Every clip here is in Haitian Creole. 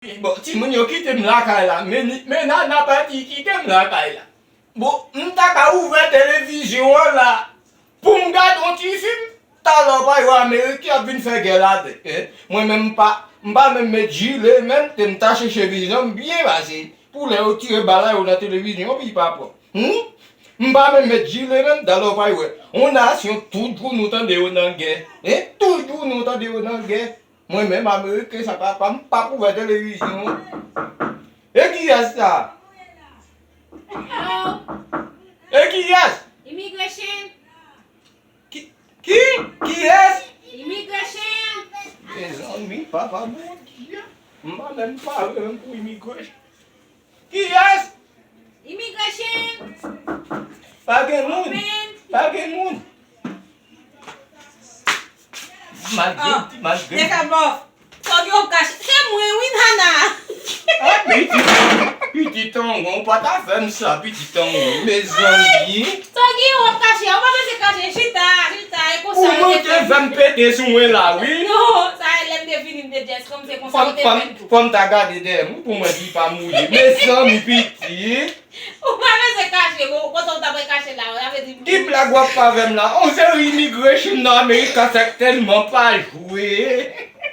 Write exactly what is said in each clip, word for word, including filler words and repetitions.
Bon, timoun yo kite m lakay la. Men, men Nana pati kite m lakay la. Bon, m ta ka ouvè televizyon an la pou m gade yon ti fim. Talè w pa wè Ameriken ap vin fè gè la avèk, hein? Mwen menm m pa, m pa menm met jile menm, te m ta chèche vizyon m byen pase. Pou lè yo tire bal la yo nan televizyon, pi pa pran. Hmm? M pa menm met jile menm, talè w pa wè. On nasyon, toujou nou tande yo nan gè. Hein? Toujou nou tande yo nan gè. Mwen menm, Ameriken, sa pa, pa, m p ap ouvè televizyon. E kiyès sa? Hello? E kiyès? Immigration. Ki, ki, kiyès? Immigration. Mezanmi, papa Bondye. M pa menm pare menm pou immigration. Kiyès? Immigration. Pa gen moun. Open. Pa gen moun. Malgre, ah, malgre. Deka bò. Tòg yo kache. Se mwen, wi, Nana. Ah, pitit, pitit tangon, ou pa ta fè m sa, pitit tangon. Mezanmi. Tòg yo ap kache, ou pa bezwen kache. Chita, chita, e konsa. Ou manke fè m pete sou mwen la, wi. Non, sa e lè m te vini, m te djès, kòm se konsa, ou te fè m tou. Fò m ta gade dèyè m, wi, pou mwen si pa mouri. Mezanmi, pitit. Ou pa bezwen kache, bon, kote w ta pral kache la, sa vle di. Ki blag w ap fè avè m la? On seri immigration nan Amerik sa k tèlman pa jwe.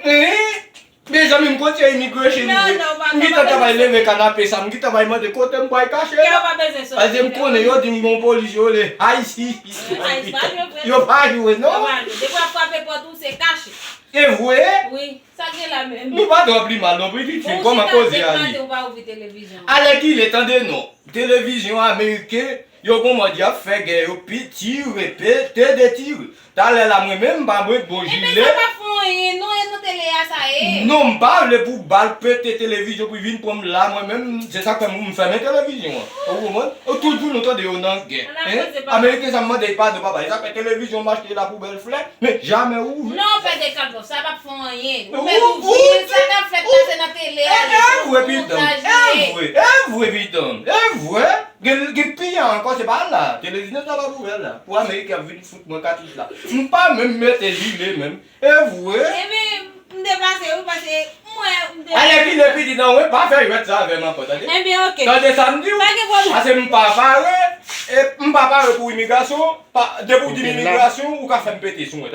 Hein? Mezanmi, m konn se immigration. Non, non, pa, m gentan ta bay leve kanape sa, m gentan bay mande kote m pral kache la. Paske m konnen yo di m gon polis yo rele ICE. ICE, pa jwe vre. Yo pa jwe, non. Yo pa jwe. Depi w ap frape pòt ou, se kache. E vre? Wi. Sa k gen la menm? Nou pa twò pi mal non, pitit fi, kòman koze a ye? Ou chita depi maten, ou pa ouvri televizyon. Alèkile, tande non. Televizyon ameriken, yo gon mòd y ap fè gè yo, pi tire, pete, detire. Talè la, mwen menm, m pa mete bon jile. Ebyen, sa p ap fè anyen, non, e nan tele a sa ye. Non, m pa vle pou bal pete televizyon pou vin pran m la, mwen menm, se sa k fè m, m fèmen televizyon an. Ou konprann? Ou toujou nou tande yo nan gè. Hein? Ameriken sa m mande padon, papa. E sa fè televizyon m achte la pou bèl flè. Men jamè ou ouvri. Non, pè de kalbò, sa p ap fè anyen. Ou mèt ouvri l, sa k ap fèt la, se nan tele a, e vre, pitanm, e vre, e vre, pitanm, e vre. Gen, gen pi ankò, se pa la. Televizyon sa p ap ouvè la. Pou ameriken ap vin fout mwen katouch la. M pa menm mete jile menm. E vre. Ebyen, m deplase wi, paske mwen, m te. Alèkile, pitit nan, wi, pa fè jwèt sa avè m ankò, tande? Ebyen, oke. Tande sa m di w? Pa gen pwoblèm. Paske m pa pare, e m pa pare pou imigrasyon. Pa, depi w di m imigrasyon, ou ka fè m pete sou mwen.